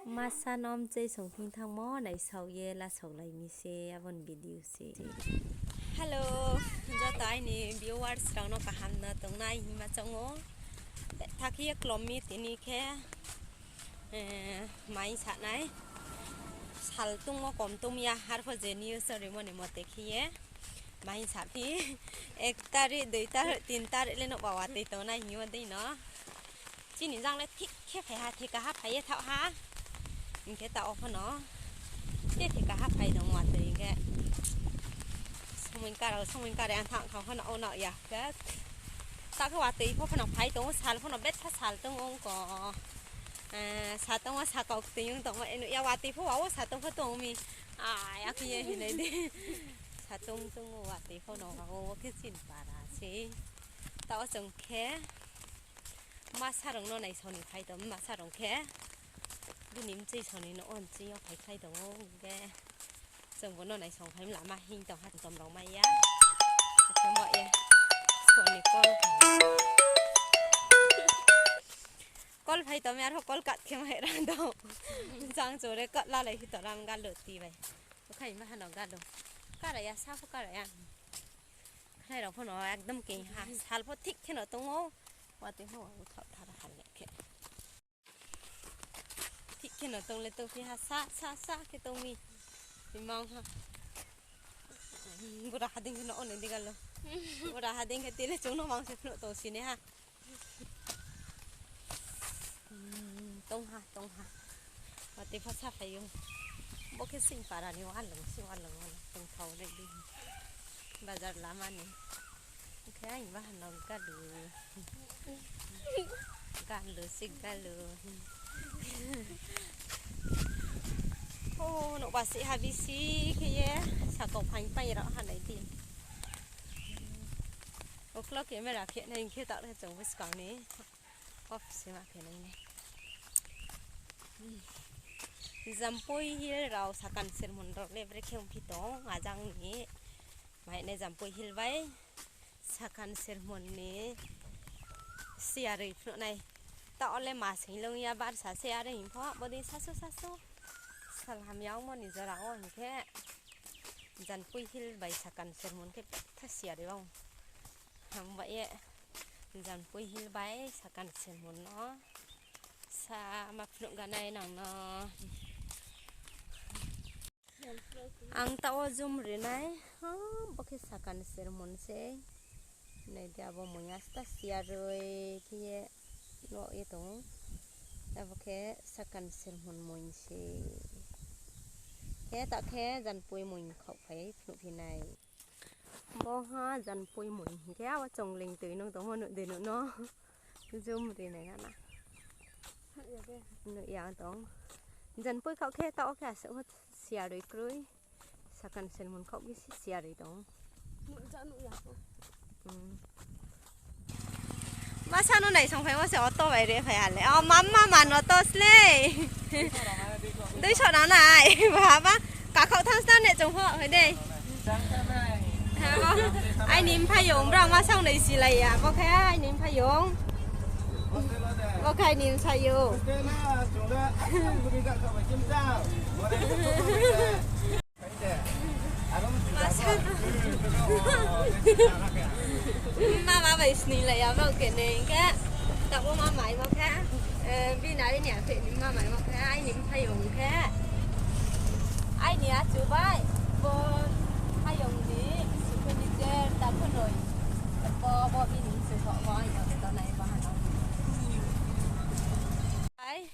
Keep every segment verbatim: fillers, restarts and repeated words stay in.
Masa no mchoi song thing thanngmo naisaoh ye lasaolai mi se abo ni video se. Hello, joto aini viewers rao no kaham no tongnai hingma choung ou. Betha khe ye klom mi tini khe, eh, mai sa nai. Sal tongmo kom tong ya, arpho je news rimo ni mote khe ye. Mai saphi, ek tarik, dui tarik, tin tarik le nouh ba watoi tongnai hing yo dei no. Chini jang le thik khe phai ha, thika ha phai ye thaoh ha. Hing khe taoh pho no. Te thika ha phai tong watoi hing khe. Somoing kara, somoing kara ang thang thang pho no o no ya khe. Taoh khe watoi pho pho no phai tong ou, sal pho no betha sal tong ou ko. Eh, sa tong wo sa kau tong ou tong ou, eno ya watoi pho wa wo sa tong pho tong mi. Ai, akhe ye hinai di. Sa tong tong wo watoi pho no wa wo khe chini para se. Taoh chung khe masa rao no naisao ni phai tong, masa rao khe. Bini mchoi sao ni no on ching yo phaikhlai tong ou, hing khe chung bo no naisao phai lama hing tong ha, tom rao mai ya. Akhe mo ye, sua ni call phai. Call phai tong mi, arpho call cut khe mai ra tong. Jang chore cut lalai phi tong ram galu ti bai. Okhai ma hano galu. Kara ya, sa pho kara ya. Khnai rao pho no ekdom keng ha. Sal pho thik khe no tong ou. Watoi pho wa uthao thara hal le khe. Thik khe no tong le tongphi ha, sa, sa, sa khe tong mi. Imang ha. Bura hading khe no onai di galu. Bura hading khe tile chung no mang se phnuh tong si nai ha. Hmm, tong ha, tong ha. Watoi pho sa phai ou. Bo khe sing para ni walung, sing walung, walung. Tongthao nai di. Bazar lama ni. Khe ang bahan no galu. Galu, si galu. O, nouh ba si ha bisi khe ye. Sakau phaing phaing rao ha nai di. Uklau camera khe nai hing khe taoh le chung buskang ni. Off se ma khe nai nai. Jampui Hill rao Sakan Sermon rao le brekhe ongphi tong, ajang ni. Mai nai Jampui Hill bai Sakan Sermon ni siaroi phnuh nai. Taoh le ma sing long ya bar sa se are hing pho, bodei sasu sasu. Sal hamya ongmo ni jora wo hing khe Jampui Hill bai Sakan Sermon khe betha siaroi ong. Hambai ye Jampui Hill bai Sakan Sermon no sa ma phnuh ganai nang no. Ang taoh wo jum ri nai, ha, bo khe Sakan Sermon se. Nai di abo moing asta siaroi khe ye no ye tong ou. Abo khe Sakan Sermon moing se. Khe taoh khe Jampui moing khaoh phai phnuh phi nai. Bo ha Jampui moing hing khe abo chongleing toi nung tongmo nuh de nuh no. Jum ri nai gana. Nuh ya tong. Jampui khaoh khe taoh khe asuh pho siaroi kroi. Sakan Sermon khaoh bisi siaroi tong. Masa no naisong phaimo se auto bai re phai ha le. O, mama man auto slei. Dui so nang nai. Baba, kakhaoh thanng sna ne chung pho, hoi dei. Aini mphaiyong, brao masa no naisilai ya. Bo khe aini mphaiyong. Bo khe aini bsayouh. Mama bai sninglai ya bo khe ni hing khe, taoh wo mama imo khe, eh, bini aini apheh ni mama imo khe, aini mphaiyong khe, aini achu bai, bo mphaiyong ni, sukhe ni jer, takhu noi, bo, bo bini sukho, bo aini tonai, bo hano. Ai.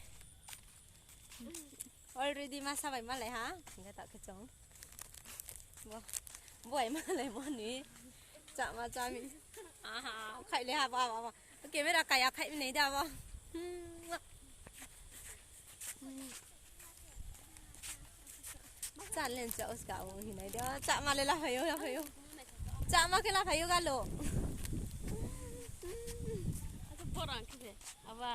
Already masa bai malai ha. Hingkhe taoh khe chung. Bo, bo bai malai mani. Chama chami. Aha, khaih le ha, ba, ba, ba. Camera kaya khaih mi nai da bo. Challenge cha uska o hinai da. Chama le la phayo, la phayo. Chama khe la phayo galo. Abo.